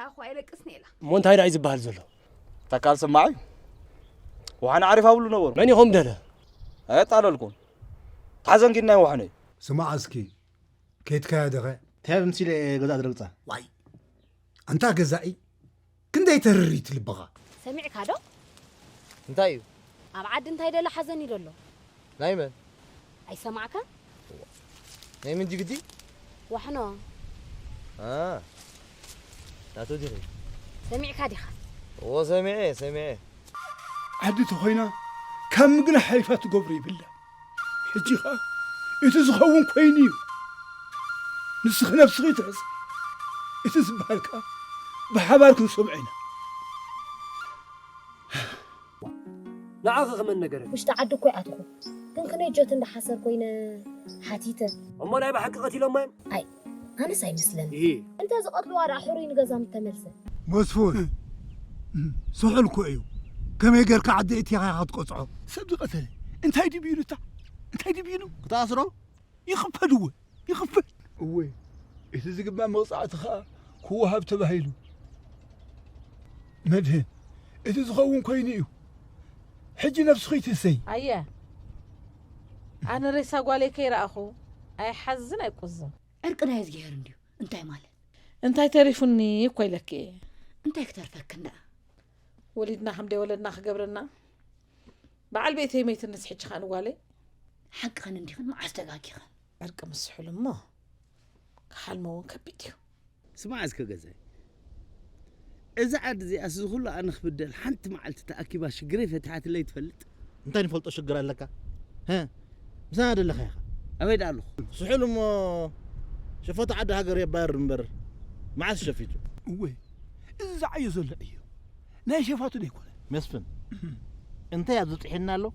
ኣኹ ኣይለቅስን ኢላ። እሞ እንታይ ደኣ እዩ ዝበሃል ዘሎ? ተካል ስማዕ እዩ። ወሓን ዓሪፍ ኣብሉ ነበሩ። መን ኢኹም ደለ? ኣየጣለልኩን። ተሓዘንኪናይ ወሓነ እዩ። ስማዕ እስኪ፣ ከይትካያ ደኸ? እንታይ ብምሲለ ገዛ ዝረግጻ? ዋይ፣ ኣንታ ገዛኢ፣ ክንደይ ተርሪት ልብኻ። ሰሚዕካ ዶ? እንታይ እዩ? ኣብ ዓዲ እንታይ ደለ ሓዘን እዩ ደሎ? ናይ መን? ኣይሰማዕካን? ናይ መን ጅግዲ? ዋሕኖ። አ፣ ናቶ ዲኺ? ሰሚዕካ ዲኻ? እዎ፣ ሰሚዐ፣ ሰሚዐ። ዓዲ ተኾይና ካብ ምግላ ሓሊፋ ትገብሮ ይብላ። ሕጂ ኸኣ እቲ ዝኸውን ኮይኑ እዩ። ንስኺ ነብስኺ ትሕዝ። እቲ ዝበሃል ከኣ ብሓባር ክንሰምዖ ኢና። ንዓኺ ከመን ነገረኪ? ውሽጢ ዓዲ እኮ ይኣትኹ። ግን ክንዮት እንዳሓሰር ኮይነ ሓቲተ። እሞ ናይ ብሓቂ ቀቲሎማ እዮም? ኣይ፣ ኣነስ ኣይመስለኒ። እሂ። እንተ ዝቐትልዋ ደኣ ሕሩይ ንገዛ ምተመልሰ። መስፉን፣ ስሑል እኮ እዩ። ከመይ ጌርካ ዓዲ እቲኻ ኢኻ ትቆጽዖ? ሰብ ዝቐተለ እንታይ ድዩ ኢሉታ? እንታይ ድዩ ኢሉ? ክትኣስሮ? ይኽፈል እወ፣ ይኽፈል። እወ፣ እቲ ዝግባእ መቕጻዕቲ ኸኣ ክወሃብ ተባሂሉ። መድህን፣ እቲ ዝኸውን ኮይኑ እዩ። ሕጂ ነብስኺ ትህሰይ። ኣየ፣ ኣነ ሬሳ ጓለይ ከይረኣኹ ኣይሓዝን ኣይቁዝም። ዕርቂ ናይ እግዚኣብሔር እንድዩ። እንታይ ማለት? እንታይ ተሪፉኒ እኮ ኢለኪ እየ። እንታይ ክተርፈክን ደኣ? ወሊድና ከም ደይወለድና ክገብረና። በዓል ቤተይ መይትንስ ሕጂ ኸኣ ንጓለይ? ሓቅኽን እንዲኽን መዓስ ተጋጊኽን? ዕርቂ ምስሑል እሞ ክሓልሞ እውን ከቢድ እዩ። ስማዕ እስከ ገዛይ፣ እዛ ዓዲ እዚኣስ እዚ ኹሉ ኣነ ክብደል ሓንቲ መዓልቲ ተኣኪባ ሽግረይ ፈቲሓትለይ ትፈልጥ? እንታይ ንፈልጦ ሽግር ኣለካ? ሀ? ምሳና ደለኻ ኢኻ። ኣበይ ደኣ ኣለኹ? ስሑል እሞ ሸፈቱ ዓዲ ሃገር የባርር እምበር መዓስ ሸፊቱ? እወ፣ እዚ ዝዓዮ ዘሎ ዕዮ ናይ ሸፋቱ ደይኮነ። መስፍን፣ እንታይ ኣብዚ ጥሒና ኣሎ?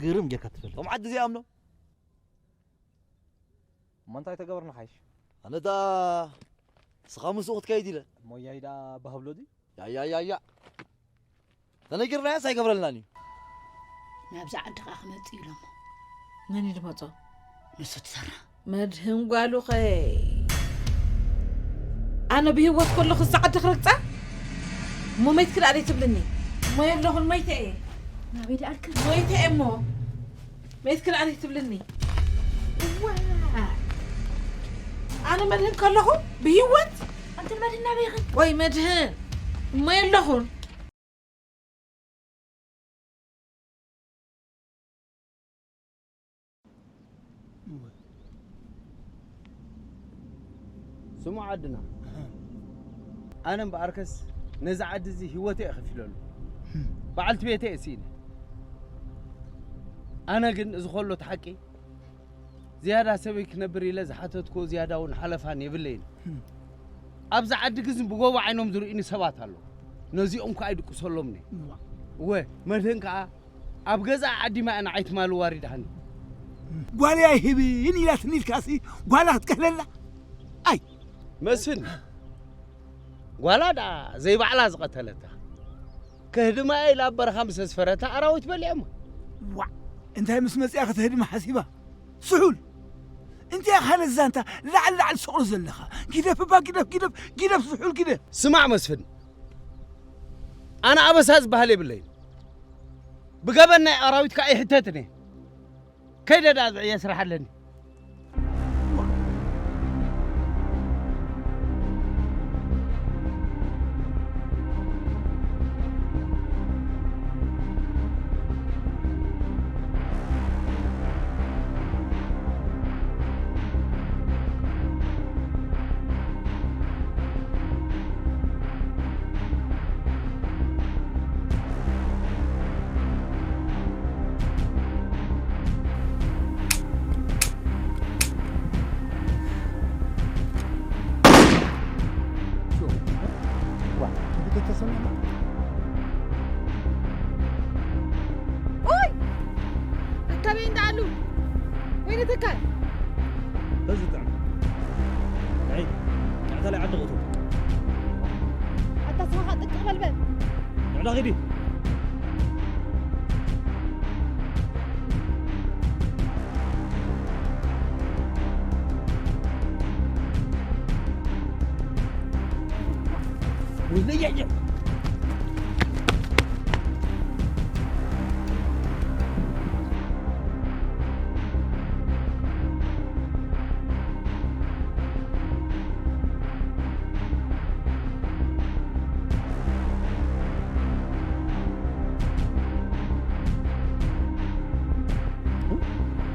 ግርም ጌርካ ትፈልጥ። እቶም ዓዲ እዚኣም ዶ? እሞ እንታይ ተገበርና ሓይሽ? ኣነታ ስኻ ምስኡ ክትከይድ ኢለ። እሞ ያይ ደኣ ባህብሎ ድዩ? ያያያያ። ተነጊርናዮስ ኣይገብረልናን እዩ። ናብዛ ዓዲ ኸኣ ክመጽእ ኢሎሞ። መን እዩ ዝመጾ? ንሱ ትሰርራ። መድህን ጓሉኸይ። ኣነ ብህይወት ከለኹ እዛ ዓዲ ክረግጻ? እሞ መይትኪ ደኣ ደይ ትብልኒ? እሞ የለኹን መይተ እየ። ናበይ ደኣ ኣልክር? መይተ እየ እሞ። መይትኪ ደኣ ደይ ትብልኒ? እዋ። ኣነ መድህን ከለኹ ብህይወት? ኣንተ መድህን ናበይ ኢኺ? ወይ መድህን። እሞ የለኹን። ስሙ ዓድና። ኣነ እምበኣርከስ ነዚ ዓዲ እዚ ህይወተይ እየ ከፊለሉ። በዓልቲ ቤተይ እየ ስኢነ። ኣነ ግን እዚ ከሎ እቲ ሓቂ ዝያዳ ሰበይ ክነብር ኢለ ዝሓተትክዎ ዝያዳ እውን ሓለፋን የብለይን። እም። ኣብዚ ዓዲ ግን ብጎቦ ዓይኖም ዝርእዩኒ ሰባት ኣለዉ። ነዚኦም ከኣ ይድቅሰሎምኒ። እዋ። እወ፣ መድህን ከኣ ኣብ ገዛኣ ዓዲማ እያ ንዓይ ትማሊ ዋሪዳኒ። ጓለይ ኣይህብን ኢላትኒ ኢልካሲ ጓላ ክትከሕለላ? ኣይ! መስፍን፣ ጓላ ደኣ ዘይባዕላ ዝቐተለታ። ከህድማ እየ ኢላ ኣብ በረኻ ምስ ኣስፈረታ ኣራዊት በሊዖማ። ዋዕ! እንታይ ምስ መጺኣ ከተህድማ ሓሲባ? ስሑል! እንታይ ኢኻ ነዚ ዛንታ ላዕሊ ላዕሊ ትሰቕሎ ዘለኻ? ግደፍ እባ፣ ግደፍ፣ ግደፍ፣ ግደፍ ስሑል ግደፍ! ስማዕ መስፍን፣ ኣነ ኣበሳ ዝበሃል የብለይን። ብገበን ናይ ኣራዊት ከኣ ይሕተትን እየ። ከይደ ደኣ ዝዕየ ስራሕ ኣለኒ። ኦይ! ኣካበይ እንዳኣሉ ወይነ ተካል በዚ ጥዕም። ኣይ፣ ንዕታ ላይ ዓዲ ቕቱ። ኣታ ስኻ ጥቅቕ በልበል። ንዕዳ ኺዲ። ወይለይ፣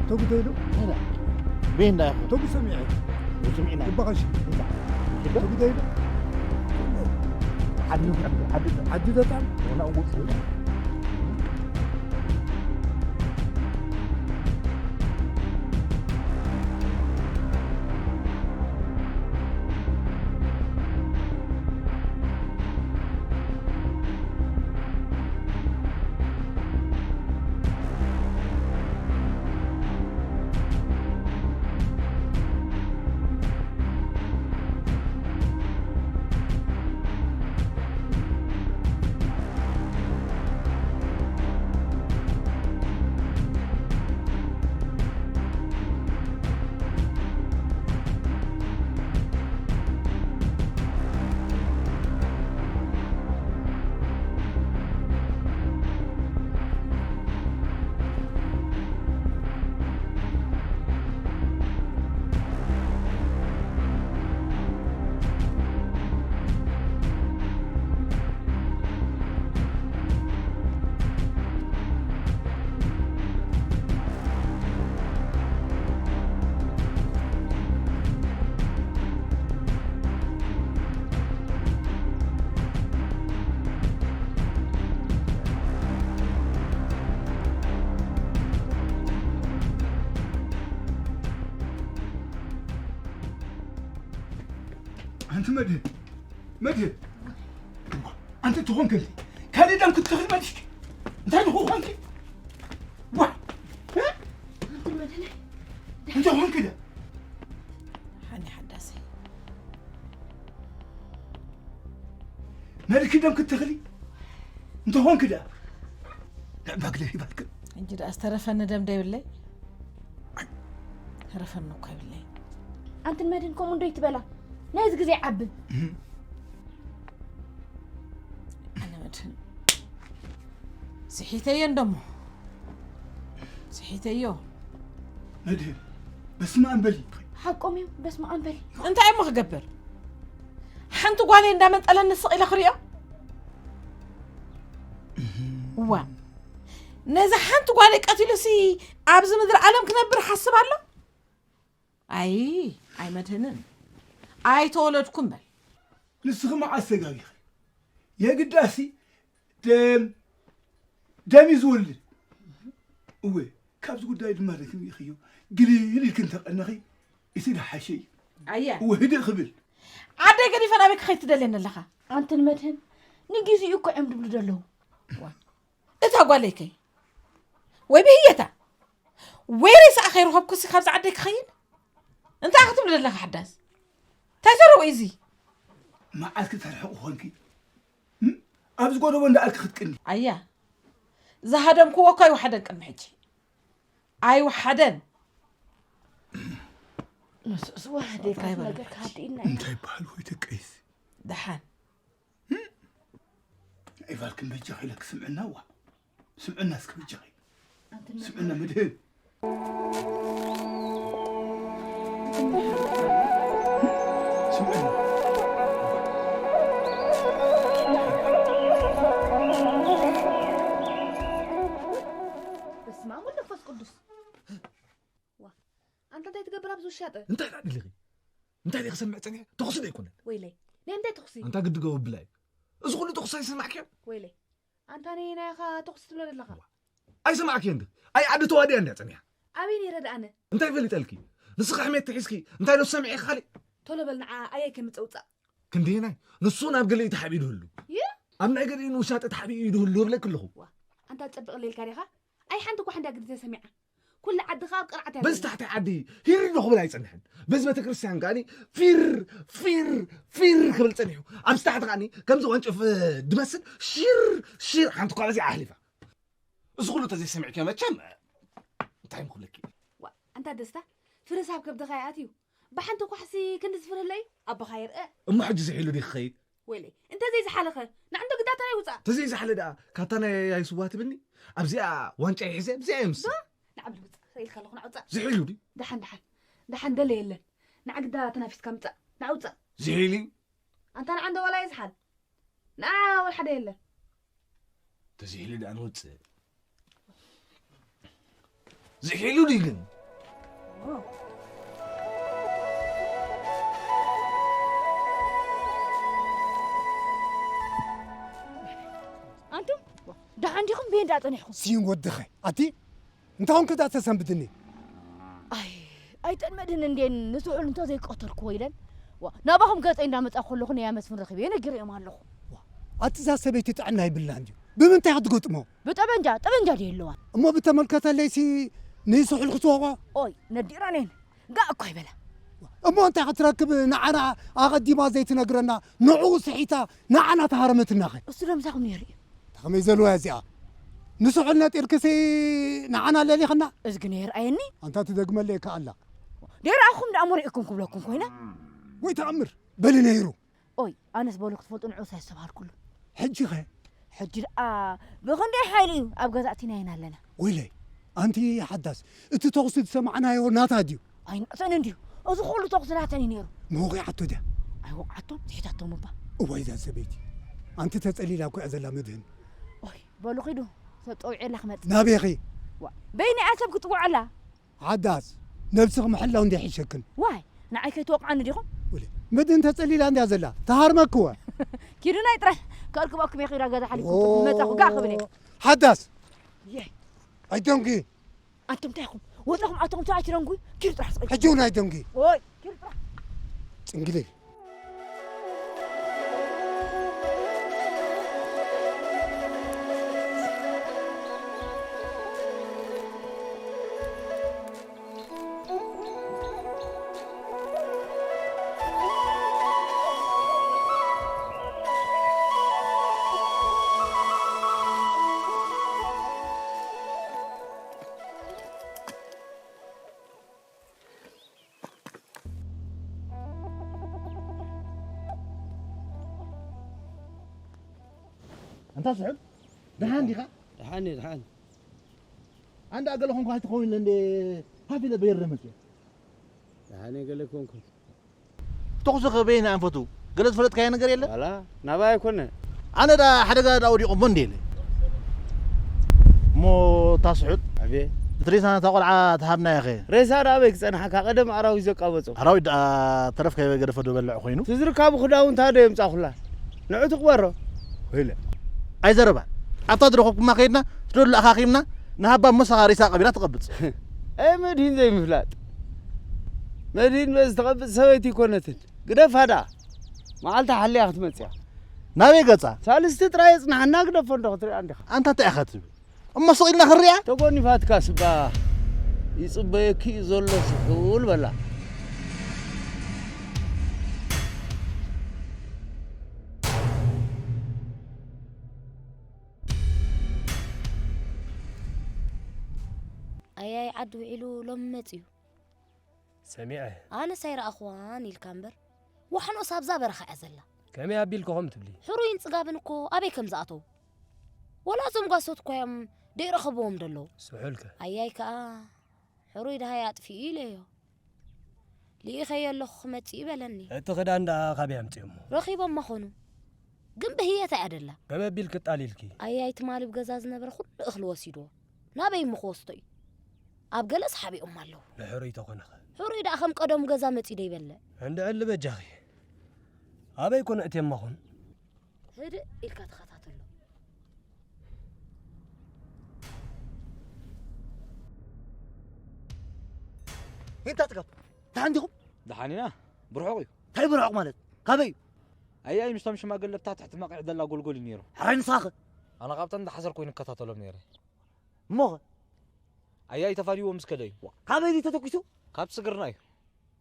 ተጉ ተይሉ? ኧረ፣ ቤንዳ ይኹን። ተጉ ሰሚዐ። ስምዒና። ይባኸሽ። እንታ? ሽዶ? ተጉ ተይሉ? ዓዲ፣ ዓዲ፣ ዓዲ። ዓዲ ደጣል? ወላ እወ። ኣንቲ መድህን፣ መድህን፣ ኣንቲ ትኾንክ እንዲ ካልእ ደም ክትተኽል መዲሽኪ እንታይ ትኾንክ? ዋ፣ እ? ኣንቲ መድህን፣ እንታይ ኾንክ ደ? ሓኒ ሓዳሰይ። መድኪ ደም ክትተኽሊ እንተኾንክ ደ? ንዕባግለ ይባልክ። ሕጂ ደኣ ዝተረፈኒ ደም ዶ ይብለይ? ተረፈኒ እኮ ይብለይ። ኣንትን መድን ከምኡ እንዶ ይትበላ። ናይዚ ግዜ ዓቢ። እህ። ኣነ መድህን። ስሒተዮ እንደሞ። ስሒተዮ። መድህን። በስመ ኣብ በሊ። ሓቆም እዩ። በስመ ኣብ በሊ። እንታይ እሞ ክገብር? ሓንቲ ጓለይ እንዳመንጠለኒ ስቕ ኢለ ክሪኦ? እዋ። ነዛ ሓንቲ ጓለይ ቀቲሉሲ ኣብዚ ምድሪ ዓለም ክነብር ሓስብ ኣሎ? ኣይ፣ ኣይመድህንን። ኣይተወለድኩን በል። ንስኺ መዓስ ተጋጊኺ? የግዳሲ ደም፣ ደም እዩ ዝወልድ። እወ፣ ካብዚ ጉዳይ ድማ ርክብ ኢኽዮ። ግልል ኢልኪ እንተቐነኺ፣ እቲ ዝሓሸ እዩ። ኣየ። እወ፣ ህድእ ክብል። ዓደይ ገዲፈ ናበይ ክኸይድ ትደልየኒ ኣለኻ? ኣንትን መድህን፣ ንግዜኡ እኮ እዮም ድብሉ ደለዉ። እታ ጓለይከ ወይ ብህየታ ወይ ሬሳኣ ከይረኸብኩሲ ካብዚ ዓደይ ክኸይድ? እንታይ ክትብሉ ዘለኻ ሓዳስ? እንታይ ዘረቡ እዩ እዚ? መዓስ ክትርሕቑ ኾንኪ? እም? ኣብዚ ጎደቦ እንዳኣልኪ ክትቅኒ? ኣያ፣ ዝሃደምክዎ እኮ ኣይወሓደን ቅድሚ ሕጂ። ኣይወሓደን። ንሱስ ወሓደ እንታይ በሉ ነገር ሕጂ? ካዲእና ኢና። እንታይ በሃሉ ወይ ደቀይስ? ደሓን። ኣይባልክን በጃኺ ኢለኪ ስምዕና ዋ። ስምዕና እስኪ በጃኺ። ስምዕና መድህን። ስምዕና። በስመ ኣብ ወወልድ ወመንፈስ ቅዱስ። ዋ፣ ኣንታ እንታይ ትገብር ኣብዚ ውሻጠ? እንታይ ደኣ ደሊኺ? እንታይ ደኣ ክሰምዕ ጸኒሐ? ተኹሲ ዶ ኣይኮነን? ወይለይ፣ ናይ እንታይ ተኹሲ? ኣንታ ግዲ ገበብላ እዩ። እዚ ኩሉ ተኹሲ ኣይሰማዕክዮን? ወይለይ፣ ኣንታ ነየናይ ኢኻ ተኹሲ ትብሎ ዘለኻ? ኣይሰማዕክዮን ዶ? ኣይ ዓዲ ተዋዲኣ እንድያ ጸኒሓ። ኣበይ ነይረ ደኣ ኣነ? እንታይ ፈሊጠልኪ? ንስኺ ሕሜት ተሒዝኪ እንታይ ዶ ትሰምዒ ኢኺ ካሊእ? ቶሎ በል ንዓ ኣየይ ከምጽእ ውጻእ። ክንደየናይ? ንሱ ናብ ገሊኡ ተሓቢኡ ድህሉ። ይ? ኣብ ናይ ገሊኡ ንውሻጠ ተሓቢኡ እዩ ድህሉ እብለኪ ኣለኹ። ዋ፣ ኣንታ ትጸብቕ ኣለልካ ዲኻ? ኣይ ሓንቲ እኳ ሓንዳ ግዲ ተሰሚዓ። ኩላ ዓዲ ኸኣ ኣብ ቅርዓት እያ በዚ ዘላ። ታሕቲ ዓዲ ሂር ዶ ክብል ኣይጸንሐን። በዚ ቤተክርስትያን ከኣኒ ፊር፣ ፊር፣ ፊር ክብል ጸኒሑ። ኣብዚ ታሕቲ ከኣኒ ከምዚ ወንጭፍ ድመስል ሺር፣ ሺር ሓንቲ እኳ በዚኣ ኣሕሊፋ። እዚ ኩሉ ተዘይሰሚዕኪዮ መቸም እንታይ ምኽለኪ? ዋ፣ ኣንታ ደስታ፣ ፍርስ ኣብ ከብድኻ ይኣትዩ። ብሓንቲ ኳሕሲ ክንዲ ዝፍርህለይ ኣቦኻ ይርአ። እሞ ሕጂ ዝሒሉ ዲኺ ክኸይድ? ወይለይ፣ እንተ ዘይዝሓለኸ ንዓንዶ ግዳታ ይውፃእ። ተዘይዝሓለ ደኣ ካብታ ናይ ኣያይ ስዋ ትብልኒ? ኣብዚኣ ዋንጫ ይሕዘ ኣብዚኣ የምስ። ንዓብል ውፃእ ኢልካ ኣለኹ ንዓውፃእ። ዝሒሉ ድዩ? ደሓን ደሓን ደሓን ደለ የለን። ንዓግዳ ተናፊስካ ምፃእ ንዓውፃእ። ዝሒሉ እዩ። ኣንታ ንዓንዶ ዋላ ይዝሓል። ንዓ ወላ ሓደ የለን። ተዝሒሉ ደኣ ንወፅእ። ዝሒሉ ድዩ ግን? ኣንቱም ደሓን ዲኹም? ብየ እንዳጠኒሕኩም። ስዩም ወድኸ ኣቲ እንታይ ኾንክ እዛ ተሰንብድኒ? ኣይ ኣይጠን መድህን እንዴን ንስሑል እንተ ዘይቀተልክዎ ኢለን። ዋ ናባኹም ገጸይ እንዳመጻ ከለኹ ነያ መስፍን ረኺበ ነጊረዮም ኣለኹ። ኣቲ እዛ ሰበይቲ ጥዕና ይብላን ድዩ? ብምንታይ ክትገጥሞ? ብጠበንጃ ጠበንጃ ድየ ኣለዋ? እሞ ብተመልከተለይሲ ንስሑል ክትወቕዖ? ኦይ ነዲራኔን ጋእ እኮ ይበላ። እሞ እንታይ ክትረክብ ንዓና ኣቐዲማ ዘይትነግረና? ንዕኡ ስሒታ ንዓና ተሃረመትናኸ? እሱ ደምሳኹም ነይሩ እዩ። ከመይ ዘልዋ እዚኣ ንስሑል ነጢርክሲ ንዓና ለሊኽና? እዝጊ ነይር ኣየኒ? ኣንታ ትደግመለይ ከኣላ። ደይረኣኹም ደኣ መሪእኩም ክብለኩም ኮይነ። ወይ ተኣምር በሊ ነይሩ። ኦይ ኣነስ በሉ ክትፈልጡ ንዑስ ኣይሰባልኩሉ። ሕጂ ኸ? ሕጂ ደኣ ብኽንደይ ሓይሊ እዩ ኣብ ገዛእቲና ኢና ኣለና። ወይለይ ኣንቲ ሓዳስ እቲ ተኹሲ ዝሰማዕናዮ ናታ ድዩ? ኣይንዕተን እንድዩ። እዚ ኩሉ ተኹሲ ናተን እዩ ነይሩ። መወቂዓቶ ድያ? ኣይወቅዓቶም ስሒታቶም እባ። እዋይ እዛ ሰበይቲ ኣንቲ ተጸሊላ እኮ እያ ዘላ መድህን። ኦይ በሉ ኺዱ ሰብ ጠውዒላ ክመጽእ። ናበይ ኺ? ዋ በይና እያ ሰብ ክትወዓላ። ሓዳስ ነብስኺ ምሕላው እንዲያ ይሕሸክን። ዋይ ንዓይ ከይትወቅዓኒ ዲኹም? ወለ መድህን ተጸሊላ እንዲያ ዘላ ተሃርመክወ። ኪዱ ናይ ጥራሕ ከእርክበኩም እየ ኺዳ ገዛ ሓሊፍኩም መጻኹ ጋእ ክብል እየ። ሓዳስ እየ። ኣይደንጊ ኣንቱም እንታይ ኢኹም? ወደኹም ኣቶም ተኣችረንጉ ኪዱ ጥራሕ ስቕ ሕጂ እውን ኣይደንጊ ኦይ ኪዱ ጥራሕ ጽንግሊ ኣንታ ስሑል ደሓን ዲኻ? ደሓን እየ፣ ደሓን። ኣንዳ ገለ ኾንኩ ኣይትኸውን እንደ ሃፍ ኢለ በየር መፅእ። ደሓን እየ፣ ገለ ኮንኩ። ተኹሲ ከበይና ኣንፈቱ ገለ ዝፈለጥካዮ ነገር የለ? ዋላ ናባይ ኣይኮነ። ኣነ ዳ ሓደጋ ዳ ወዲቑ እሞ እንደ ኢለ። እሞ እታ ስሑል ኣቤ። እቲ ሬሳ ነታ ቆልዓ ተሃብናያ ኸ? ሬሳ ዳ ኣበይ ክጸንሓካ? ቀደም ኣራዊት ዘቃበጾ። ኣራዊት ደኣ ተረፍ ከይገደፈ ዶ በልዕ ኮይኑ? እቲ ዝርካቡ ክዳውንታ ዶ የምጻኹላ? ንዑ ትቕበሮ። ወይለ። ኣይዘረባ። ኣብታ ዝረኸብኩማ ከይድና ትደሉ ኣኻኺብና ንሃባ እሞ ሳኻ ሬሳ ቀቢራ ትቐብጽ። ኣይ መድሂን ዘይምፍላጥ። መድሂን በዚ ትቐብጽ ሰበይቲ ኣይኮነትን። ግደፋ ደኣ። መዓልታ ሓልያ ክትመጽእ እያ። ናበይ ገጻ? ሳልስቲ ጥራይ የጽንሓና ግደፎ እንዶ ክትሪኣ እንዲኻ። ኣንታ እንታይ ኢኻ ትብል? እሞ ስቕ ኢልና ክንሪኣ? ተጎኒፋትካ ስባ ይጽበየኪ እዩ ዘሎ ስሑል በላ። ኣያይ ዓዲ ውዒሉ ሎሚ መጽዩ። ሰሚዐ። ኣነስ ኣይረኣኽዋን ኢልካ እምበር፣ ዋሕኖስ ኣብዛ በረኻ እያ ዘላ። ከመይ ኣቢልክኹም ትብሊ? ሕሩይን ጽጋብን እኮ ኣበይ ከም ዝኣተው። ወላ እዞም ጓሶት እኳ እዮም ደይረኸብዎም ደለዉ። ስሑልከ? ኣያይ ከኣ፣ ሕሩይ ደሃይ ኣጥፊኡ ኢለዮ። ልኢኸዮ ኣለኹ ክመጽእ እዩ በለኒ። እቲ ክዳን ደኣ ካበይ ኣምጺኦሞ? ረኺቦማ ኾኑ። ግን ብህየት እያ ደላ። ከመይ ኣቢልኪ ጣሊልኪ? ኣያይ ትማሊ ብገዛ ዝነበረ ኩሉ እኽሊ ወሲድዎ። ናበይ እሞ ክወስዶ እዩ? ኣብ ገለስ ሓቢኦማ ኣለዉ። ንሕሩይ ተኾነኸ? ሕሩይ ደኣ ከም ቀደሙ ገዛ መጺኡ ዶ ይበልዕ? እንድዕሊ በጃኺ። ኣበይ ኮን እትየማ ኾን? ህድእ ኢልካ ተኸታተሎ። እንታይ ጥጋብ? ደሓን ዲኹም? ደሓን ኢና። ብርሑቕ እዩ። እንታይ ብርሑቕ ማለት? ካበይ እዩ? ኣያይ ምስቶም ሽማግለታት ትሕቲ መቒዕ ዘላ ጎልጎል እዩ ነይሩ። ሕራይ ንስኻ ኸ? ኣነ ካብተን ዝሓሰር ኮይኑ እከታተሎም ነይረ። እሞ ኸ? ኣያይ ተፋንይዎ ምስ ከደ እዩ። ዋ፣ ካበይ ድዩ ተተኲሱ? ካብ ስግርና እዩ።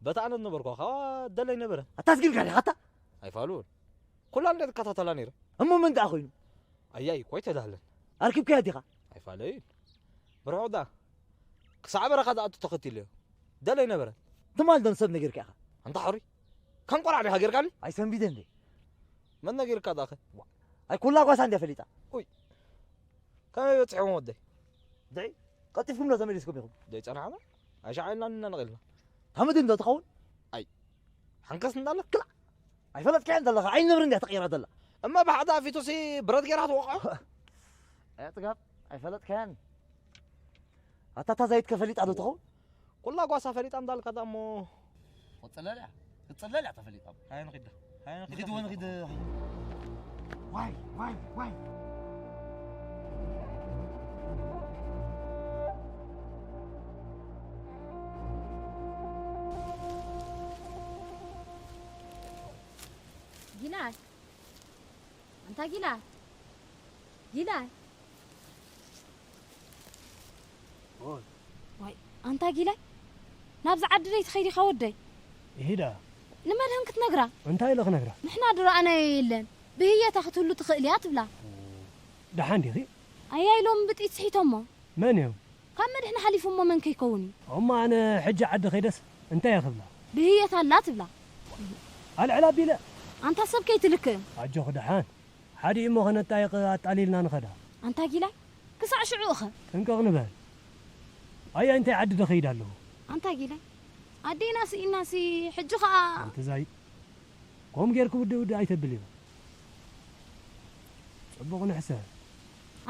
በታ ኣነ ዝነበርኩ፣ ካብኣ ደላይ ነበረ። ኣታ ኣስጊርካ ዲኻ ኣታ? ኣይፋሉን። ኩላ እንደ ትከታተላ ነይረ። እሞ መን ደኣ ኮይኑ? ኣያይ እኮ ኣይተዳህለን። ኣርኪብካያ ዲኻ? ኣይፋለይን። ብርሑቕ ደኣ ክሳዕ በረኻ ዝኣቱ ተኸቲለዮ። ደላይ ነበረ። ትማል ዶ ንሰብ ነጊርካ ኢኻ? ኣንታ ሕሩይ። ከም ቆልዓ ዲኻ ጌርካኒ? ኣይሰንቢደ እንዴ? መን ነጊርካ ዳኸ? ኣይ ኩላ ጓሳ እንድያ ፈሊጣ። ከመይ በጺሕዎም ወደይ? ደይ ቀልጢፍኩም ዶ ተመሊስኩም ኢኹም? ዘይጸናሕና ኣይሻዕ ኢልና ንነንቕ ኢልና። ታምዲ እንዶ ትኸውን? ሓንከስ እንዳለ ክላእ። ኣይፈለጥካያን ዘለኻ ዓይኒ ነብሪ እንድያ ተቐይራ ዘላ። እማ ብሓደ ኣፊቱሲ ብረት ገይራ ትወቕዖ። ኣያ ጽጋብ ኣይፈለጥካያን። ኣታ እታ ዛይት ከፈሊጣ ዶ ትኸውን? ኩላ ጓሳ ፈሊጣ እንዳልካ ዳ እሞ ክትጽለል እያ ክትጽለል እያ ተፈሊጣ። ሃየ ንኺድ ዳ። ሃየ ንኺድ ንኺድ ዳ። ወ ንኺድ። ዋይ ዋይ ዋይ። ጊላይ ኣንታ ጊላይ ጊላይ ዋይ ኣንታ ጊላይ ናብዛ ዓዲ ደይ ትኸይድ ኢኻ ወደይ? ይሂዳ ንመድህን ክትነግራ እንታይ ኢለ ክነግራ? ንሕና ዶ ረኣናዮ የለን ብህየታ ክትህሉ ትኽእል እያ ትብላ። ደሓን ዲኺ? ኣያይ ሎሚ ብጥይት ስሒቶሞ። መን እዮም? ካብ መድሕን ሓሊፉ እሞ መን ከይከውን እዩ? እሞ ኣነ ሕጂ ዓዲ ከይደስ እንታይ እየ ክብላ? ብህየት ኣላ ትብላ። ኣልዕል ኣቢለ። ኣንታ ሰብ ከይትልክእ። ኣጆኺ ደሓን። ሓዲኡ እሞ ከነጣይቕ ኣጣሊልና ንኸዳ። ኣንታ ጊላይ ክሳዕ ሽዑ እኸ። ጥንቅቕ ንበል። ኣያ እንታይ ዓዲ ዶ ከይድ ኣለኹ? ኣንታ ጊላይ ኣዴና ስኢናሲ ሕጂ ኸኣ። ኣንቲ ዛይ ከምኡ ጌርኪ ውድእ ውድእ ኣይተብሊ ኢኺ። ጽቡቕ ንሕሰብ።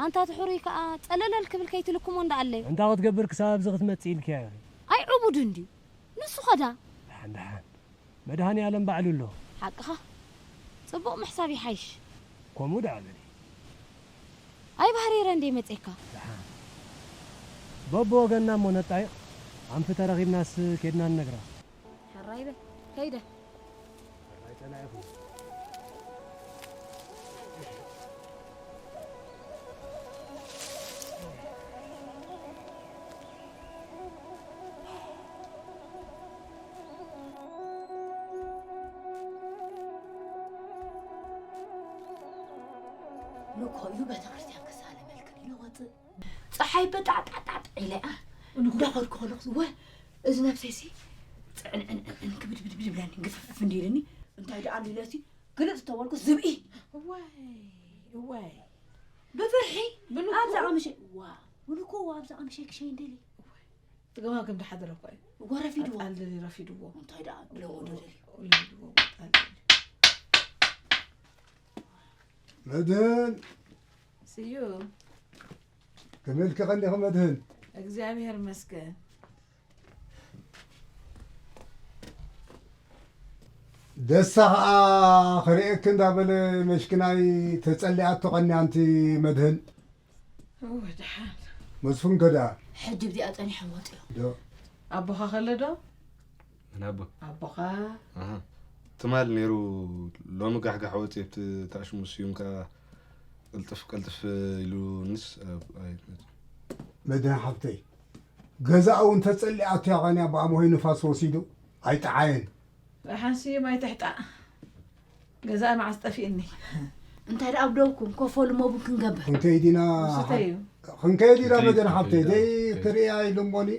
ኣንታ እቲ ሕሩይ ከኣ ጸለለል ክብል ከይትልክሞ እንዳኣለዩ። እንታይ ክትገብር ክሳብ ኣብዚ ክትመጽእ ኢልክያ ኢኺ። ኣይ ዕቡድ እንድዩ ንሱ ኸዳ። ደሓን ደሓን መድሃኔ ኣለም ባዕሉ ኣሎ። ሓቅኻ ጽቡቕ ምሕሳብ ይሓይሽ። ከምኡ ደኣ በሊ። ኣይ ባህሪረ እንድየ መጼካ። ደሓን በብወገንና እሞ ነጣይቕ። ኣንፊ ተረኺብናስ ኬድና ንነግራ። ሕራይ በል ከይደ። ንኮ ኢሉ ቤተክርስትያን ክሳለመልክን ኢሉ ወፅእ። ፀሓይ በጣዕጣዕጣዕ ኢለያ እንዳኸድኩ ከለኹ ወ እዚ ነብሰይሲ ፅዕንዕንዕን ክብድብድብድ ይብለኒ ግፍፍፍ እንዲልኒ እንታይ ደኣ ኢለሲ ግልፅ ተበልኩ ዝብኢ እዋይ እዋይ ብፍርሒ ኣብዛ ቀምሸ ዋ ውልኮ ኣብዛ ቀምሸ ክሸይ እንደሊ ትገማግም ድሓደረ እኮ እዩ ወረፊድዎ ጣል ደሊ ረፊድዎ እንታይ ደኣ ብለዎ ደሊ ለምድዎ ጣል ደሊ መድህን ስዩ ከመልኪ ከሊኺ መድህን እግዚኣብሔር ይመስገን ደሳ ኸዓ ክርእየኪ እንዳበለ መሽክናይ ተጸሊኣቶ ቐንያ ኣንቲ መድህን እወ ደሓን መስፍን ከ ደኣ ሕጂ ብዚኣ ጸኒሖም ወጺኦም ዶ ኣቦኻ ከሎ ዶ መን ኣቦ ኣቦኻ ኣሃ ትማል ነይሩ ሎሚ ጋሕጋሕ ወፂ ኣብቲ ታሽሙ ስዩም ከኣ ቅልጥፍ ቅልጥፍ ኢሉንስ ኣብ- ኣይመፅን መድህን ሓብተይ ገዛኣ እውን ተጸሊኣቶ ያቐንያ ብኣምሆይ ንፋስ ወሲዱ ኣይጠዓየን ደሓን ስዩም ኣይትሕጣእ ገዛ መዓስ ጠፊእኒ እንታይ ደኣ ኣብ ደውኩም ኮፎ ልሞቡን ክንገብር ክንከይድ ኢና ንስተዩ ክንከይድ ኢና መደን ሓብተይ ደይ ክርእያ ኢሉ እሞኒ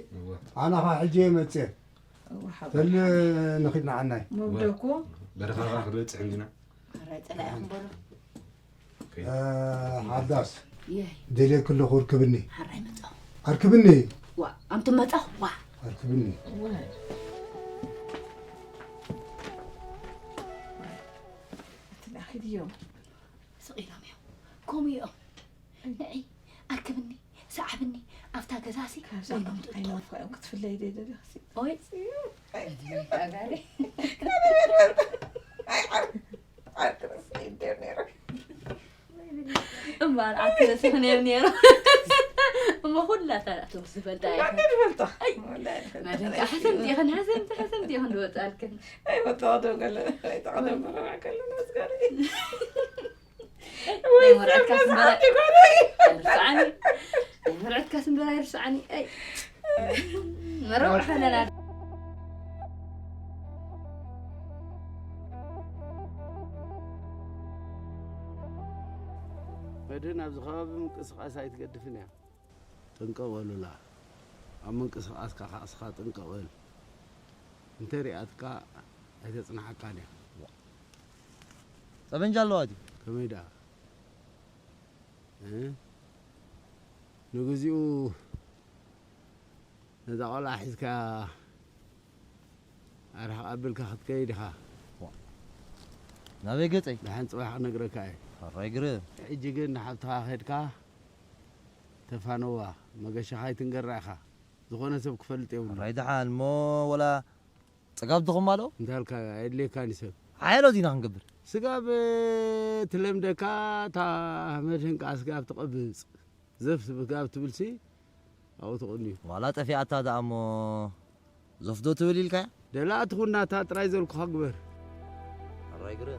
ኣነ ኸዓ ሕጂ እየ መፅየ ተል ንኺድ ንዓናይ መብደኩ በረኻ ኸዓ ክንበፅሕ እንዲና ራይ ፀላኢ ክንበሎ ሓዳስ ደልየኪ ኣለኹ እርክብኒ ሓራይ መፃኹ ኣርክብኒ ዋ ኣንቱም መፃኹ ዋ ኣርክብኒ ኪድዮም ስቕ ኢሎም እዮም ከምኡ እዮም ንዒ ኣርክብኒ ሰዓብኒ ኣብታ ገዛሲ ወይኖም ትእትወሉ ክትፍለይ ደደደሲ ኦይ እምበኣር ኣክለ ስኽን እዮም ነይሩ እሞ ኩላታ ናቶም ዝፈልጣ እያ ዝፈልጣ መድንካ ሕስምቲ ይኽን ሕስምቲ ሕስምቲ ይኽን ዝወፅኣልክን ኣይወጣ ዶ ገለ ኣይተቐደም በረራ ከለና ስጋሪ ናይ መርዓትካ ስምበራ ኣይርስዓኒ ናይ መርዓትካ ስምበራ ኣይርስዓኒ መረውሕ ኣለና መድህን ኣብዚ ከባቢ ምንቅስቃስ ኣይትገድፍን እያ። ጥንቅቕ በሉላ። ኣብ ምንቅስቃስካ ካዕስኻ ጥንቅቕ በል። እንተሪኣትካ ኣይተጽንሓካን እያ። ጠበንጃ ኣለዋ ድዩ? ከመይ ደኣ? እ? ንግዚኡ ነዛ ቆልዓ ሒዝካ ኣርሕቕ ኣቢልካ ክትከይድ ኢኻ። ናበይ ገጸይ? ደሓን ጽባሕ ክነግረካ እየ። ሕራይ ግርም። ሕጂ ግን ንሓብትኻ ከድካ ተፋነዋ፣ መገሻኻ ኣይትንገራ ኢኻ። ዝኾነ ሰብ ክፈልጥ የብሉ። ሕራይ ደሓን እሞ ወላ ጽጋብ ድኹም ኣሎ? እንታልካ ኣየድልየካን እዩ ሰብ። ሓያሎ ዲና ክንገብር። ስጋብ ትለምደካ እታ መድህን ከኣ ስጋብ ትቐብጽ። ዘፍ ስጋብ ትብልሲ ኣብኡ ትቕንዩ። ዋላ ጠፊኣታ ደኣ እሞ ዘፍዶ ትብል ኢልካያ? ደላ ትኹናታ ጥራይ ዘልኩኻ ግበር። ሕራይ ግረ።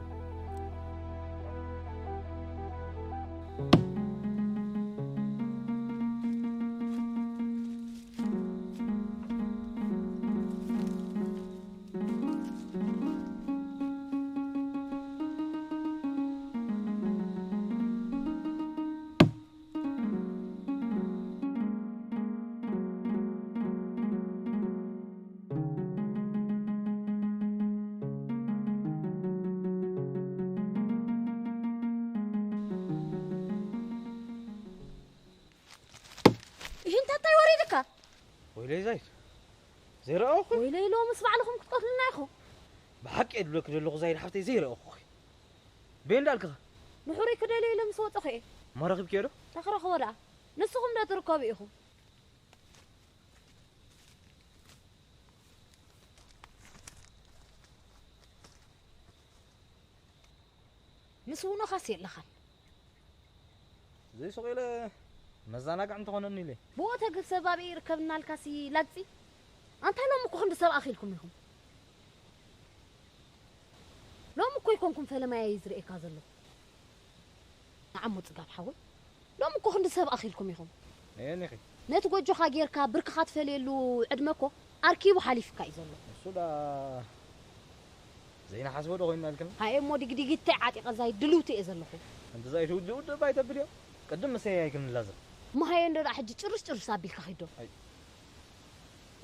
ይህን ታታይ ወሪድካ? ወይለይ ዛይድ ዘይረኣኹ ወይለይ ሎምስ ባዕልኹም ክትቀትሉና ኢኹም። ብሓቂ የድብለኪ ዘለኹ ዛይድ ሓፍተይ ዘይረኣኹ። በይ እንዳልክኻ ንሕሩይ ክደልዮ ኢለ ምስ ወፀኹ እየ። ማረኽብክዮ ዶ? ተኽረኽቦ ደኣ ንስኹም ዶ ትርከቡ ኢኹም? ምስ ውኖኻስ የለኻን። ዘይሱቕ ኢለ መዘናግዒ እንተኾነኒ ኢለ። ብኡ ተግህ ሰብ ኣበይ ይርከብናልካሲ ላግጺ? ኣንታ ሎሚ እኮ ክንዲ ሰብ ኣኺልኩም ኢኹም። ሎሚ እኮ ይኮንኩም ፈለማያ እዩ ዝርእየካ ዘሎ። ንዓሞ ጽጋብ ሓወይ ሎም እኮ ክንዲ ሰብ ኣኺልኩም ኢኹም። ኣየኒኺ? ነቲ ጎጆኻ ጌርካ ብርክኻ ትፈልየሉ ዕድመ እኮ ኣርኪቡ ሓሊፍካ እዩ ዘሎ። እሱ ዳ ዘይንሓስቦ ዶ ኮይንና ኢልክን? ሃየ እሞ ዲግዲጊተይ ዓጢቐ ዛይ ድልውቲ እየ ዘለኹ። እንተ ዛይ ትውዲ ውዲ እባ ይተብል እዮ። ቅድም ምሰይ ኣይክንላዘብ። እሞ ሃየ እንዶ ደኣ ሕጂ ጭርሽ ጭርሽ ኣቢልካ ኺዶ። ኣይ።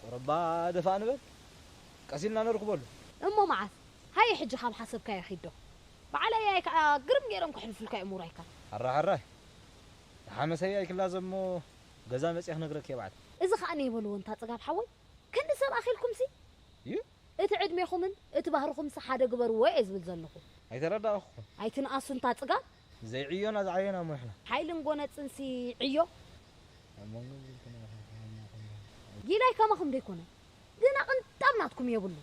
ቆረባ ደፋ ንበል። ቀሲልና ነርክበሉ። እሞ መዓስ? ሃየ ሕጂ ካብ ሓሰብካዮ ኺዶ። በዓለያይ ከኣ ግርም ገይሮም ክሕልፉልካ እዮም ውራይካ። ሕራይ ሕራይ ንሓመሰይ ኣይክላዘብ እሞ ገዛ መፅየ ክነግረኪ እየ በዓል። እዚ ከኣ ነይበልዎ እንታ ፅጋብ ሓወይ ክንዲ ሰብ ኣኺልኩምሲ እዩ እቲ ዕድሜኹምን እቲ ባህርኹምሲ ሓደ ግበርዎ እየ ዝብል ዘለኹ። ኣይተረዳእኹኹም። ኣይትንኣሱ እንታ ፅጋብ። ዘይዕዮና ዝዓየና እሞ ንሕና። ሓይልን ጎነፅንሲ ዕዮ። ጊላይ ከማኹም ደይኮነ ግና ቅንጣብ ናትኩም የብሉ።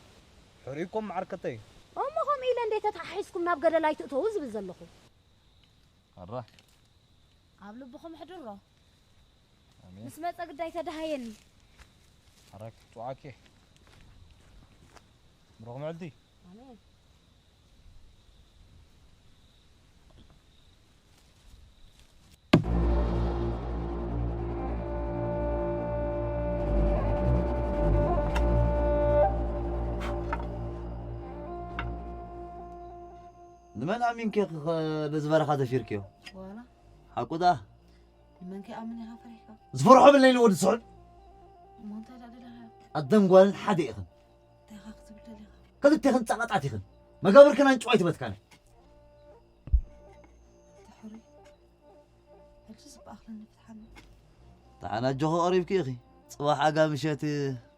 ሕሩይኮም መዓርከተይ እዩ። እሞ ከምኡ ኢለ እንዴ ተተሓሒዝኩም ናብ ገደል ኣይትእተዉ ዝብል ዘለኹ። ኣራ ኣብ ልብኹም ሕድሮ። ኣሜን። ምስ መጸ ግዳይ ተደሃየኒ። ኣራክ ጡዓኬ ምሮኽ ምዕልቲ። ኣሜን። ንመን ኣሚንኪ ኢኺ በዚ በረኻ ደፊርክዮ? ዋላ ሓቁ ደኣ ንመን ከይኣምን ኢኻ ፈሪሕካ? ዝፈርሖ ብለኒ ወዲ ስሑል። እሞ እንታይ ደኣ ደለኻ? ኣደን ጓልን ሓደ ኢኽን። እንታይ ኢኻ ክትብል ደሊኻ? ክልቴኽን ጸቐጣት ኢኽን። መጋብርክን ኣንጭዋ ኣይትበትካን። ተሕሩይ ሕጂ ዝበኣኽለኒ ፍትሓኒ። ደሓን ኣጆኺ ቀሪብኪ ኢኺ። ጽባሕ ኣጋ ምሸት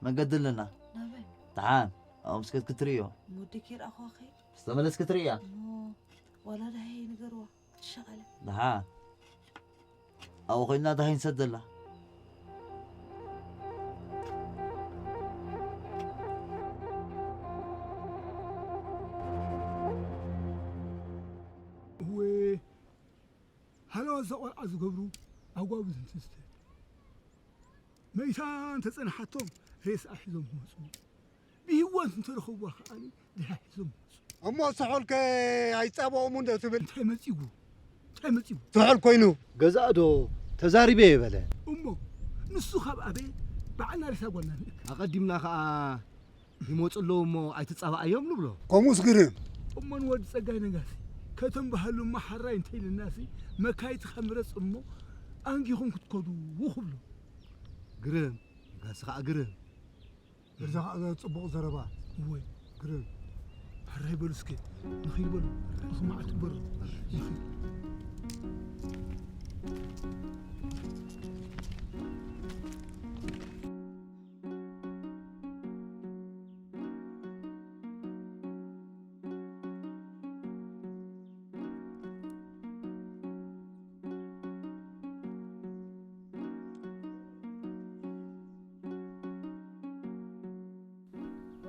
መገዲ ኣለና። ናበይ? ደሓን ኣብኡ ምስ ከድኪ ትርእዮ። ንወደይ ከይረኣኹዋ ክኸይድ? ምስ ተመለስኪ ትርእያ። እሞ ዋላ ደሃየ ንገርዋ ክትሸቐለ። ደሓን ኣብኡ ኮይና ደሃይ ንሰደላ። እወ ሃለዋት እዛ ቆልዓ ዝገብሩ ኣጓጉዝ እንትስተ መይታ እንተጸንሓቶም ሬስኣ ሒዞም ክመጹ ብህይወት እንተረኸብዋ ከኣ ድሃ ሒዞም ክመጹ። እሞ ስሑልከ ኣይጻብኦምን ዶ ትብል? እንታይ መጺዎ? እንታይ መጺዎ? ስሑል ኮይኑ ገዛእ ዶ ተዛሪበ እየ በለ። እሞ ንሱ ካብ ኣበየ ባዕልና ሬሳ ጓልና ንእክብ። ኣቐዲምና ከኣ ይመጹ ኣለዉ እሞ ኣይትጻባኣዮም ንብሎ። ከምኡስ ግርም። እሞ ንወዲ ጸጋይ ነጋሲ ከተንብሃሉ እሞ ሓራይ እንተኢልናሲ መካይትኻ ምረጽ እሞ ኣንጊኹም ክትከዱ ክብሎ። ግርም ነጋሲ ከኣ ግርም። እዛ ከኣ ጽቡቕ ዘረባ። እወ። ግርም። ሕራይ በሉ እስከ፣ ንኺድ በሉ። ንኺድ መዓት በሉ። ንኺድ።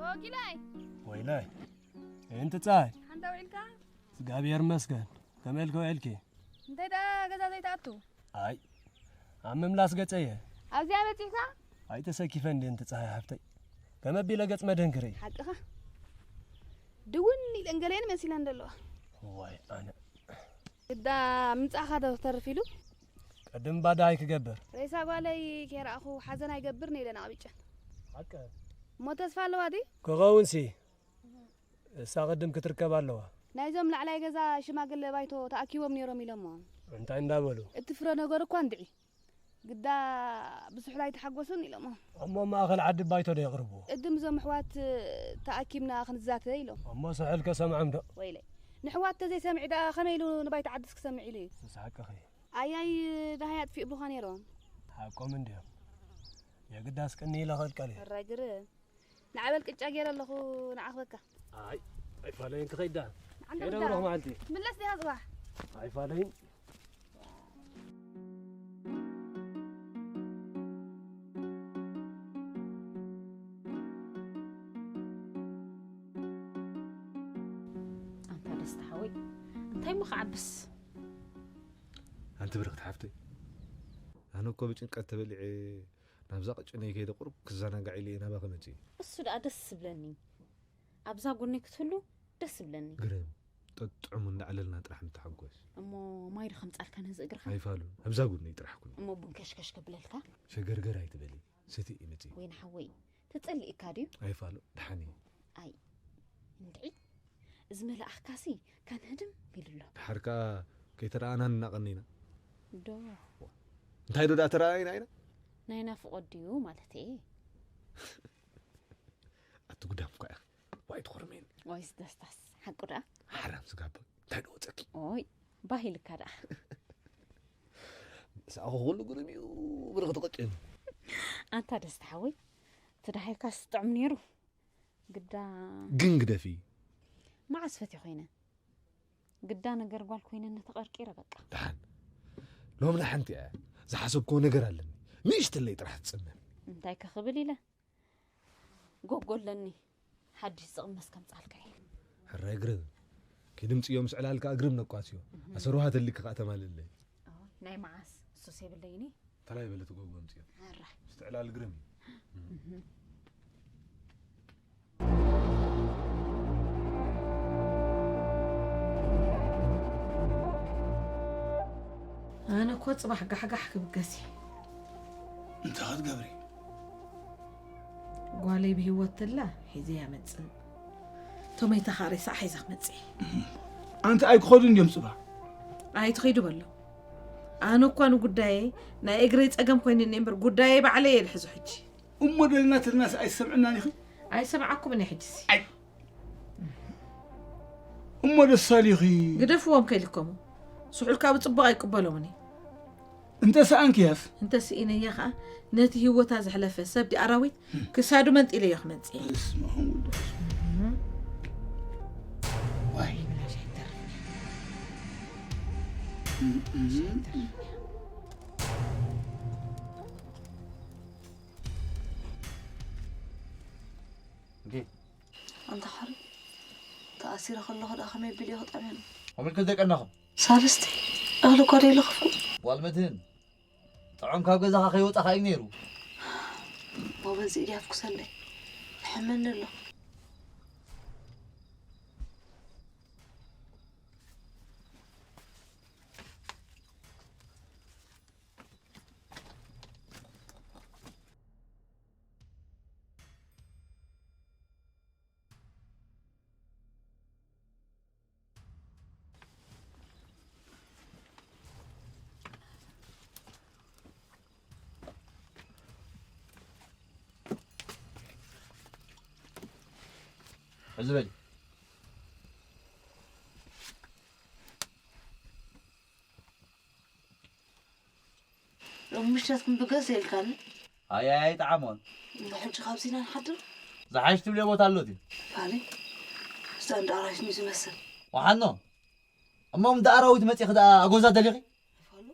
ወጊላይ። ወይላይ። እንቲ ጻይ። ሓንታ ውዒልካ? እግዚኣብሔር ይመስገን። ከመይ ኢልኪ ውዒልኪ? እንታይ ደኣ ገዛ ዘይትኣቱ? ኣይ፣ ኣብ ምምላስ ገጸየ። ኣብዚኣ በጺሕካ? ኣይተሰኪፈ እንዲ እንቲ ጻይ ሓፍተይ። ከመ ኣቢለ ገጽ መድህን ክርኢ? ሓቅኻ። ድውን ኢለን ገለየን መሲለን ዘለዋ። ዋይ ኣነ። ግዳ ምምጻእኻ ዶ ተርፍ ኢሉ? ቅድም ባዳ ኣይክገብር። ሬሳ ጓለይ ከይረኣኹ ሓዘን ኣይገብርን ኢለን ኣቕቢጨን። ሓቂ። እሞ ተስፋ ኣለዋ ድዩ? ክኸውንሲ። እሳ ቅድም ክትርከብ ኣለዋ። ናይዞም ላዕላይ ገዛ ሽማግለ ባይቶ ተኣኪቦም ነይሮም ኢሎሞ። እንታይ እንዳበሉ? እቲ ፍረ ነገር እኳ እንድዒ። ግዳ ብዙሕ ኣይተሓጎሱን ኢሎሞ። እሞ ማእኸል ዓዲ ባይቶ ዶ የቕርብዎ? ቅድም እዞም ኣሕዋት ተኣኪብና ክንዛተ ኢሎም። እሞ ስሑል ከሰምዖም ዶ? ወይለይ። ንሕዋት ተዘይሰሚዕ ደኣ ከመይ ኢሉ ንባይቶ ዓድስ ክሰምዕ ኢሉ እዩ? ንስሓቅኺ። ኣያይ ደሃይ ኣጥፊኡሉኻ ነይሮም። ሓቆም እንድዮም። የግዳስ ቅኒ ኢለ ኸልቀል እየ። ሕራይ ግርም። ንዓበል ቅጫ ገይረ ኣለኹ፣ ንዓኽበካ። ኣይ፣ ኣይፋለይን ክኸይድ ደኣ። ንዓንተ ከይደ ክዳ። ብሩኽ መዓልቲ። ምለስ ዲኻ ጽባሕ? ኣይፋለይን። ኣንታ ደስታ ሓወይ፣ እንታይ እሞ ክዓብስ? ኣንቲ ብርኽቲ ሓፍተይ፣ ኣነ እኮ ብጭንቀት ተበሊዐ ናብዛ ቅጭነይ ከይደ ቁሩብ ክዘናጋዕ ኢለ እየ ናባኺ መጺኤ። እሱ ደኣ ደስ ዝብለኒ። ኣብዛ ጎነይ ክትህሉ ደስ ዝብለኒ። ግርም፣ ጠጥዑሙ እንዳዕለልና ጥራሕ ምተሓጎስ። እሞ ማይ ዶ ከምጻልካ ነዚ እግርኻ? ኣይፋሉን፣ ኣብዛ ጎነይ ጥራሕ ኩኒ። እሞ ቡን ከሽከሽ ከብለልካ? ሸገርገር ኣይትበሊ፣ ሰቲ እየ መጺኤ። ወይኒ ሓወይ፣ ተጸሊእካ ድዩ? ኣይፋሉ፣ ደሓን እየ። ኣይ፣ እንድዒ፣ እዚ መልኣኽካሲ ከንህድም ኢሉ ኣሎ። ደሓር ከኣ ከይተረኣኣና ንናቐኒ ኢና። ዶ? እንታይ ዶ ደኣ ተረኣኢና ኢና? ናይ ናፍቖት ድዩ ማለተይ? ኣቲ ጉዳም እኳ ኢኺ። ዋይ ትኾርሜኒ። ዋይስ ደስታስ፣ ሓቁ ደኣ? ሓራም ስጋ ኣቦይ፣ እንታይ ዶ ወጸኪ? ኦይ፣ ባህ ኢልካ ደኣ። ንስኻ ኩሉ ግርም እዩ፣ ብርኽቲ ቅጭን። ኣንታ ደስታ ሓወይ፣ እቲ ደሃይካስ ጥዑም ነይሩ። ግዳ ግን ግደፊ። መዓስ ፈትየ ኮይነ? ግዳ ነገር ጓል ኮይነ ነተቐርቂረ በቃ። ደሓን። ሎም ንሓንቲ እያ። ዝሓሰብክዎ ነገር ኣለኒ። ንእሽተለይ ጥራሕ ትጽመም። እንታይ ከኽብል ኢለ? ጎጎ ኣለኒ። ሓድሽ ዝቕመስ ከምጻልካ እየ። ሕራይ ግርም። ኪዲ ምጽዮ ምስ ዕላልካ እግሪ ምነቋስዮ። ኣሰሩሃ ተሊካ ከኣ ተማልለይ። ኦይ፣ ናይ መዓስ? እሱስ የብለይኒ። ተላይ በለ ትጎጎ ምጽዮ። ሕራይ። ምስ ትዕላል ግርም እዩ። ኣነ እኮ ጽባሕ ጋሕጋሕ ክብገስ እየ። እንታይ ክትገብሪ? ጓለይ ብህይወት ተላ ሒዘያ መጽእ። ቶመይታ ኸኣ ሬሳኣ ሒዛ ክመጽእ እየ። ኣንቲ ኣይክኸዱን ድዮም ጽባሕ? ኣይትኺዱ በሎ። ኣነ እኳ ንጉዳየይ ናይ እግረይ ጸገም ኮይኑኒ እምበር ጉዳየይ ባዕለይ እየ ልሕዞ ሕጂ። እሞ ደልና ተልናስ ኣይሰምዕናን ኢኺ? ኣይሰምዓኩምን እየ ሕጂሲ። ኣይ። እሞ ደሳሊኺ። ግደፍዎም ከይልከሙ። ስሑል ካብ ጽቡቕ ኣይቅበሎምን እዩ። እንተ ሰኣንክያስ? እንተ ስኢነያ ኸኣ ነቲ ህይወታ ዘሕለፈ ሰብ ዲ ኣራዊት ክሳዱ መንጢለዮ ክመጽእ እየ። በስመ ኣብ ወወልድ ወመንፈስ ዋይ። ብላሽ ኣይተርፍን እያ። እም፣ እም። ብላሽ ኣይተርፍን እያ። እንዴ? ኣንታ ኻሪ፣ ተኣሲረ ከለኹ ደኣ ከመይ ኣቢለ እየ ክጠምዮም? ኣመልከት ደቀናኹም። ሳልስቲ፣ እኽሊ እኳ ደይለኽፍኩ። ጓል መድህን፣ ጥዑም ካብ ገዛኻ ከይወጻኻ እዩ ነይሩ። እሞ በዚ ኢድያ ፍኩሰለይ። ይሕመኒ ኣሎ። ሕዚ በሊ። ሸትኩም ብገዝ የልካኒ። ኣያይ ጠዓሞን እሞ ሕጂ ካብዚ ኢና ንሓድር። ዝሓይሽ ትብልዮ ቦታ ኣሎ ድዩ? ፋሊ እዛ እንዳ ኣራዊት እዩ ዝመስል። ወሓኖ እሞ እንዳ ኣራዊት መፂኺ ደኣ ኣጎዛ ደሊኺ? ፋሉ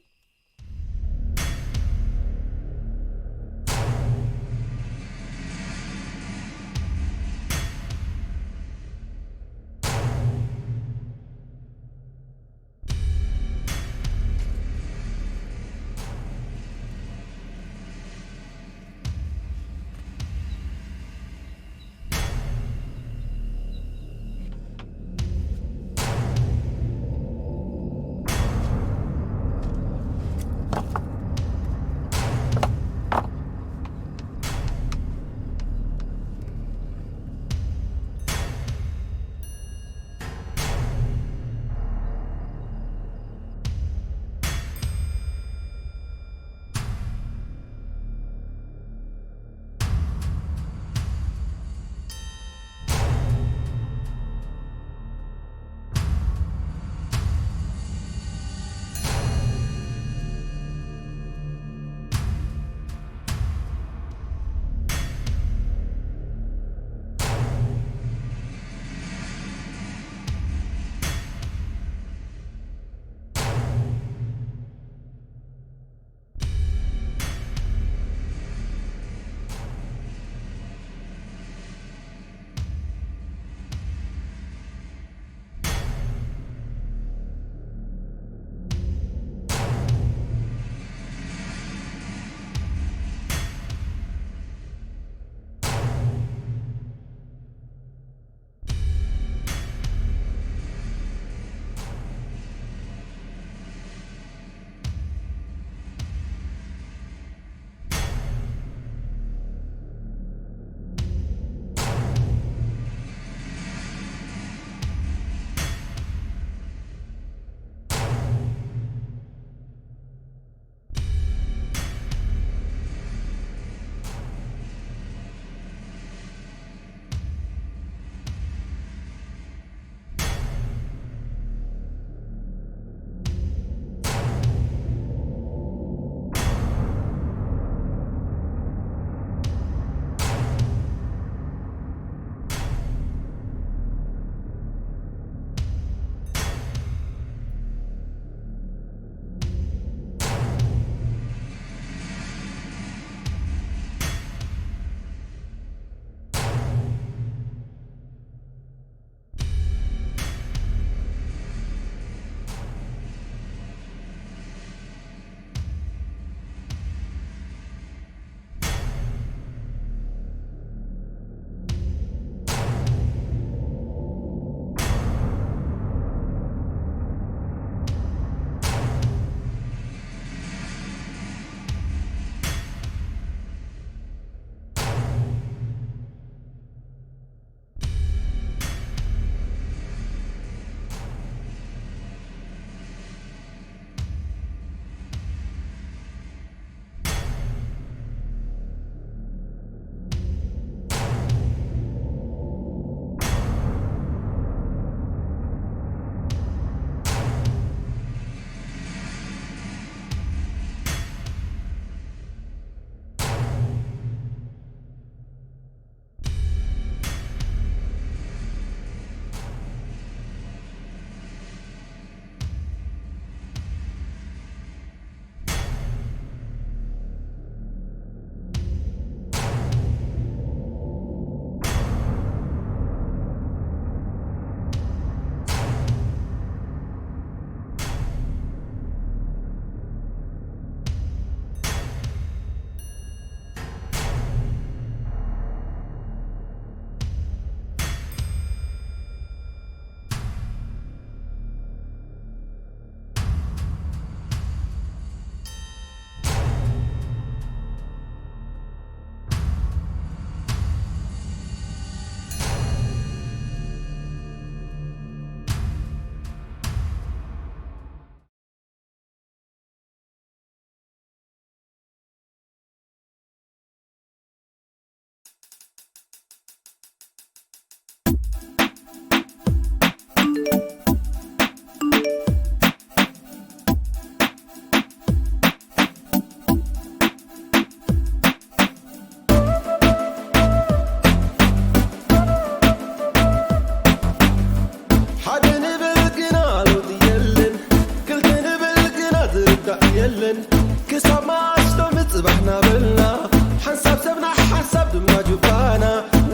ድማ ጁባና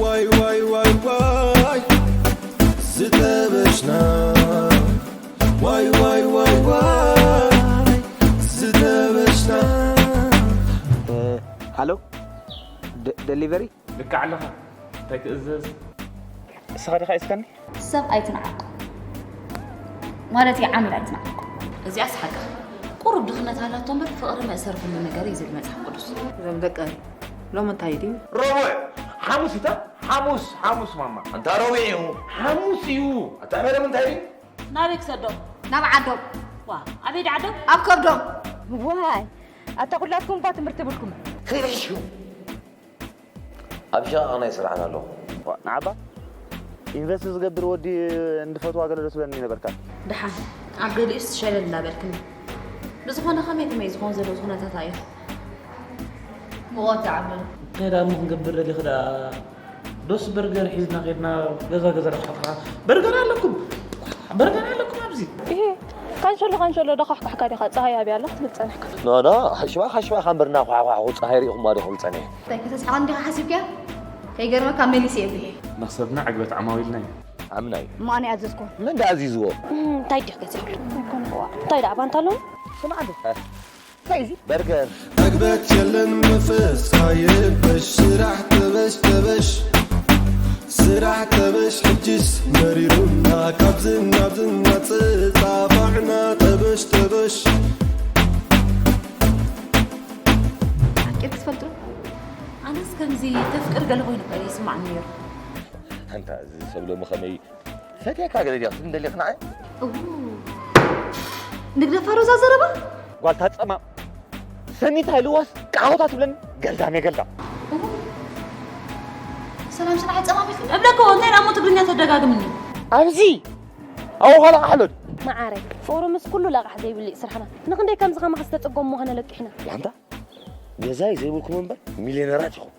ዋይ ዋይ ዋይ ዋይ ዝተበሽና ዋይ ዋይ ዋይ ዋይ ዝተበሽና። ሃሎ፣ ደሊቨሪ? ልክዕ ኣለኻ። እንታይ ክእዘዝ? ንስኻ ዲኻ ሒዝካኒ? ሰብ ኣይትንዓቕ፣ ማለት እዩ፣ ዓሚል ኣይትንዓቕ። እዚኣስ ሓቅኻ። ቁሩብ ድኽነት ኣላቶ እምበር፣ ፍቕሪ መእሰሪ ኩሉ ነገር እዩ ዝብል መጽሓፍ ቅዱስ። እዞም ደቀይ፣ ሎሚ እንታይ ድዩ? ረቡዕ፣ ሓሙስ እታ ሓሙስ ሓሙስ ማማ። ኣንታ ረቡዕ እዩ። ሓሙስ እዩ። ኣታ መደብ እንታይ ድዩ? ናበይ ክሰዶም? ናብ ዓዶም። ዋ፣ ኣበይ ዓዶም? ኣብ ከብዶም። ዋይ፣ ኣታ ኩላትኩም እኳ ትምህርቲ የብልኩም። ክልሹ ኣብ ሸቓቕ ናይ ስራሕና ኣለኹ። ንዓባ ኢንቨስት ዝገብር ወዲ እንድፈትዋ ገለ ዶ ትብለኒ ነበርካ? ደሓን ኣብ ገሊኡስ ሸለል እናበልክኒ። ብዝኾነ ከመይ ከመይ ዝኾን ዘሎ ኩነታት ኣየት ምቖት ዓብለሉ። እንታይ ደኣ እሞ ክንገብር ደሊኺ ደኣ? ዶስ በርገር ሒዝና ከድና ገዛ ገዛ ረሓትካ በርገር ኣለኩም በርገር ኣለኩም ኣብዚ ይሄ ካንሸሎ ካንሸሎ ዶ ካሕካሕካ ዲኻ ፀሃይ ኣብያ ኣላ ክትብል ፀኒሕካ። ኖ ኖ ሽባኻ ሽባኻ እምበር እናኳዕኳዕኹ ፀሃይ ሪኢኹማ ዶ ክብል ፀኒሐ። እንታይ ከተስሕቐኒ ዲኻ ሓሲብካያ? ከይገርመካ መሊሰ እየ ብሄ። መኽሰብና ዕግበት ዓማዊልና እዩ። ዓምና እዩ። ምኣን ይኣዘዝኩ። መን ደኣ ኣዚዝዎ? እንታይ ድዩ ገዚኡሉ? ኣይኮነ ዋ እንታይ ደኣ ባንታ ኣለዉ? ስማዕ ዶ? እንታይ እዚ? በርገር። ዕግበት የለን መንፈስካ ይረበሽ ስራሕ ተበሽ ተበሽ ስራሕ ተበሽ ሕጅስ መሪሩና ካብዝን ናብዝን ናፅፃፋዕና ተበሽ ተበሽ ሓቂ ትፈልጡ? ኣነስ ከምዚ ተፍቅር ገለ ኮይኑ እኮ ይስማዕኒ ነይሩ። ኣንታ እዚ ሰብ ሎሚ ከመይ ፈትየካ ገለ ድያ ክትብል ደሊኽ ንዓይ? እው። ንግደፋ ሮዛ ዘረባ? ጓልታ ጸማም ሰኒታ ኢልዋስ ቃሆታ ትብለኒ ገልዳም እየ ገልዳም። ሰላም ስራሕ ጸማም ኢልክኒ? እብለኮ እንታይ ደኣ እሞ ትግርኛ ተደጋግምኒ? ኣብዚ ኣዋኻላ ኣሕሎድ። መዓረይ ፍቕሪ ምስ ኩሉ ለቓሕ ዘይብሉ እዩ ስራሕና። ንኽንደይ ከምዚ ከማኻ ዝተጸገሙ ምዃና ለቂሕና። ኣንታ ገዛ እዩ ዘይብልኩም እምበር ሚልዮነራት ኢኹም።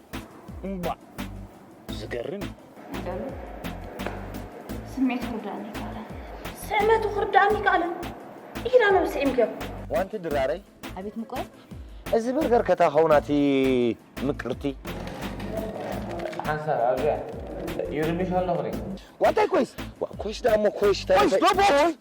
እምቧ ዝገርም እዩ። ስምዒት ክርዳእኒ ይከኣለን። ስዕመቱ ክርዳእኒ ይከኣለን። ኢላ ነው ስዒምክዮ። ዋንቲ ድራረይ ኣቤት ምቆይ። እዚ በርገር ከታ ኸውናቲ ምቅርቲ ሓንሳብ ኣብዚኣ ይርብሽ ኣለኹ። ዋንታይ ኮይስ? ዋ ኮይስ ደኣ እሞ ኮይስ እንታይ ኮይስ ደሞ ኮይስ?